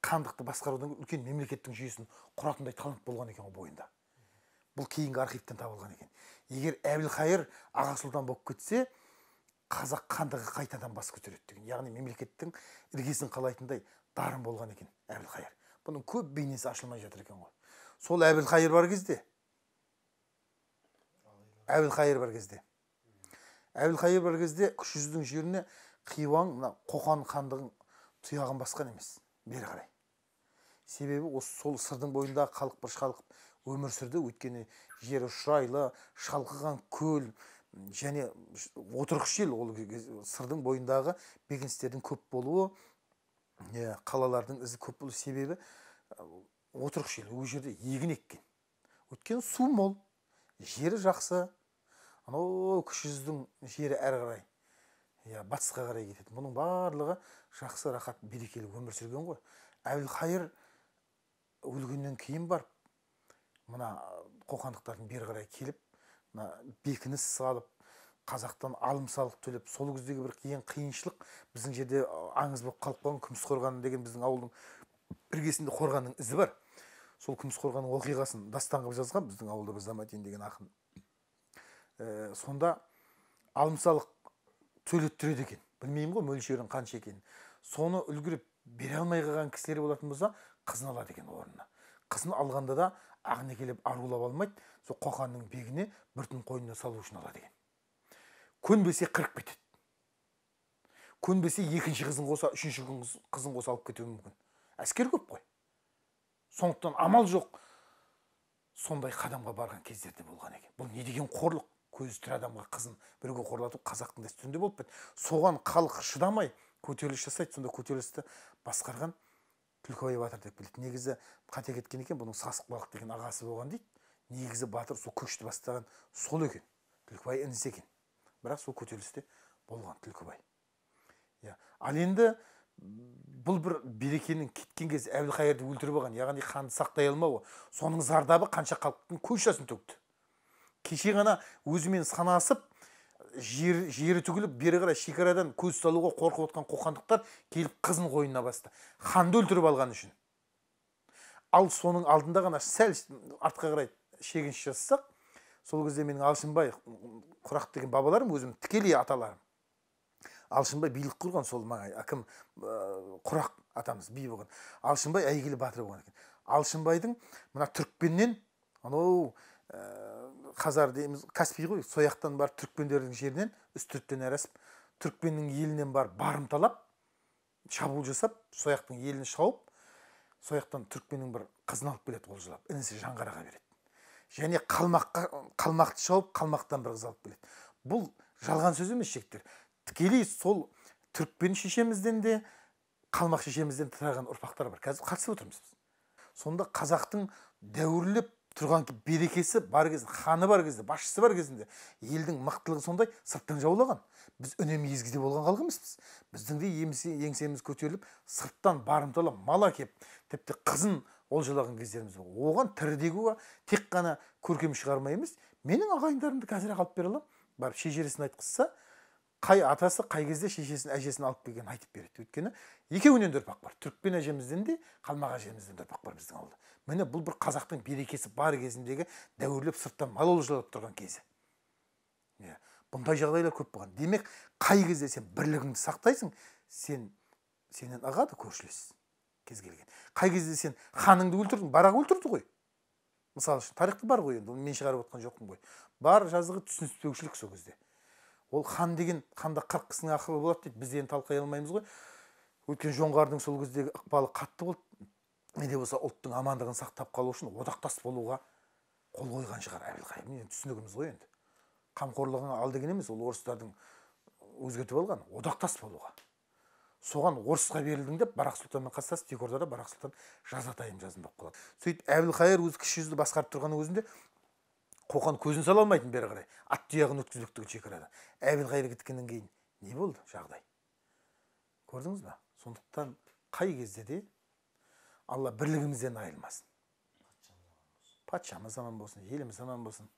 Хандықты басқарудан үлкен мемлекеттің жүйесін құратындай талант болған екен ғой бойында. Бұл кейінгі архивтен табылған екен. Егер Әбілқайыр аға сұлтан болып кетсе, қазақ хандығы қайтадан бас көтереді деген. Яғни мемлекеттің іргесін қалайтындай дарын болған екен Әбілқайыр. Бұның көп бейнесі ашылмай жатыр екен ғой. Сол Әбілқайыр бар кезде, Әбілқайыр бар кезде, Әбілқайыр бар кезде Кіші жүздің жеріне Қиуаң, мына Қоқан хандығын тұяғын басқан емес, бері қарай. Себебі осы сол Сырдың бойындағы халық бір шалқып өмір сүрді, өйткені жері шұрайлы, шалқыған көл және отырықшы ел. Ол Сырдың бойындағы бекіністердің көп болуы, қалалардың ізі көп болу себебі отырықшы ел, ол жерде егін еккен. Өйткені су мол, жері жақсы. Анау Кіші жүздің жері әрі қарай, батысқа қарай кетеді. Бұның барлығы жақсы, рахат, берекелі өмір сүрген ғой. Әбілқайыр өлгеннен кейін барып мына қоқандықтардың бері қарай келіп, мына бекініс салып, қазақтан алым салық төлеп, сол кездегі бір ең қиыншылық біздің жерде аңыз болып қалып қойған Күміс қорған деген біздің ауылдың іргесінде қорғанның ізі бар. Сол Күміс қорғанның оқиғасын дастан қылып жазған біздің ауылда бір Заматин деген ақын. Сонда алым салық төлеттіреді екен. Білмеймін ғой мөлшерін қанша екенін. Соны үлгеріп бере алмай қалған кісілер болатын болса, қызын алады екен орнына. Қызын алғанда да ақ некелеп арулап алмайды, сол Қоқанның бегіне бір түн қойнына салу үшін алады екен. Көнбесе қырып кетеді. Көнбесе екінші қызын қоса, үшінші қызын қоса алып кетуі мүмкін. Әскер көп қой. Сондықтан амал жоқ, сондай қадамға барған кездерде болған екен. Бұл не деген қорлық? Көзі тірі адамға қызын біреуге қорлатып, қазақтың дәстүрінде болып кетті. Соған халық шыдамай көтеріліс жасайды. Сонда көтерілісті басқарған Түлкібай батыр деп біледі. Негізі қате кеткен екен, бұның Сасық балық деген ағасы болған дейді. Негізі батыр сол көшті бастаған сол екен. Түлкібай інісі екен. Бірақ сол көтерілісте болған Түлкібай. Ал енді бұл бір берекенің кеткен кезі Әбілқайырды өлтіріп алған, яғни ханды сақтай алмауы, соның зардабы қанша халықтың көз жасын төкті. Кеше ғана өзімен санасып, жері түгіліп, бері қарай шекарадан көз салуға қорқып отқан қоқандықтар келіп қызын қойнына басты. Ханды өлтіріп алған үшін. Ал соның алдында ғана сәл артқа қарай шегініс жасасақ, сол кезде менің Алшынбай Құрақ деген бабаларым, өзім тікелей аталарым. Алшынбай билік құрған, сол маңай, әкім Құрақ атамыз би болған. Алшынбай әйгілі батыр болған екен. Алшынбайдың мына түрікпеннен, анау Хазар дейміз, Каспий ғой, сояқтан барып түрікпендердің жерінен Үстірттен әрасып, түрікпеннің елінен барып барымталап, шабуыл жасап, сояқтың елін шауып, сояқтан түрікпеннің бір қызын алып келеді олжалап, інісі Жаңғараға береді. Және қалмақты шауып, қалмақтан бір қыз алып келеді. Бұл жалған сөз емес, жігіттер. Тікелей сол түрікпен шешемізден де, қалмақ шешемізден тараған ұрпақтар бар. Қазір қатысып отырмыз біз. Сонда қазақтың дәуірлеп тұрған берекесі бар кезінде, ханы бар кезінде, басшысы бар кезінде елдің мықтылығы сондай, сырттан жаулаған. Біз үнемі езгіде болған халық емеспіз. Біздің де еңсеміз көтеріліп, сырттан барымталап мал әкеп, тіпті қызын олжалаған кездеріміз бар. Оған тірідегі тек қана көркем шығарма емес, менің ағайындарымды қазір алып бере аламын. Барып шежіресін айтқызса, қай атасы қай кезде шешесін, әжесін алып келгенін айтып береді. Өйткені екеуінен де ұрпақ бар. Түрікпен әжемізден де, қалмақ әжемізден де ұрпақ бар біздің ауылда. Міне бұл бір қазақтың берекесі бар кезіндегі дәуірлеп сырттан мал олжалап тұрған кезі. Бұндай жағдайлар көп болған. Демек, қай кезде сен бірлігіңді сақтайсың, сенен ығады көршілес кез келген. Қай кезде сен ханыңды өлтірдің, барақ өлтірді ғой. Мысалы үшін, тарихта бар ғой енді, оны мен шығарып отқан жоқпын ғой. Бар жазығы түсініспеушілік сол кезде. Ол хан деген, ханда 40 кісінің ақылы болады дейді, біз енді талқылай алмаймыз ғой. Өйткені жоңғардың сол кездегі ықпалы қатты болды. Не де болса ұлттың амандығын сақтап қалу үшін одақтас болуға қол қойған шығар Әбілқайыр. Енді түсінігіміз ғой енді. Қамқорлығыңа ал деген емес, ол орыстардың өзгертіп алған, одақтас болуға. Соған орысқа берілдің деп Барақ сұлтанмен қастасып, тек ортада Барақ сұлтан жазатайым жазын болып қалады. Сөйтіп Әбілқайыр өз Кіші жүзді басқарып тұрғанның өзінде Қоқан көзін сала алмайтын бері қарай, ат тұяғын өткізбек түгіл шекарадан. Әбілқайыр кеткеннен кейін не болды жағдай? Көрдіңіз ба? Сондықтан қай кезде де Алла бірлігімізден айырмасын. Патшамыз аман болсын, еліміз аман болсын.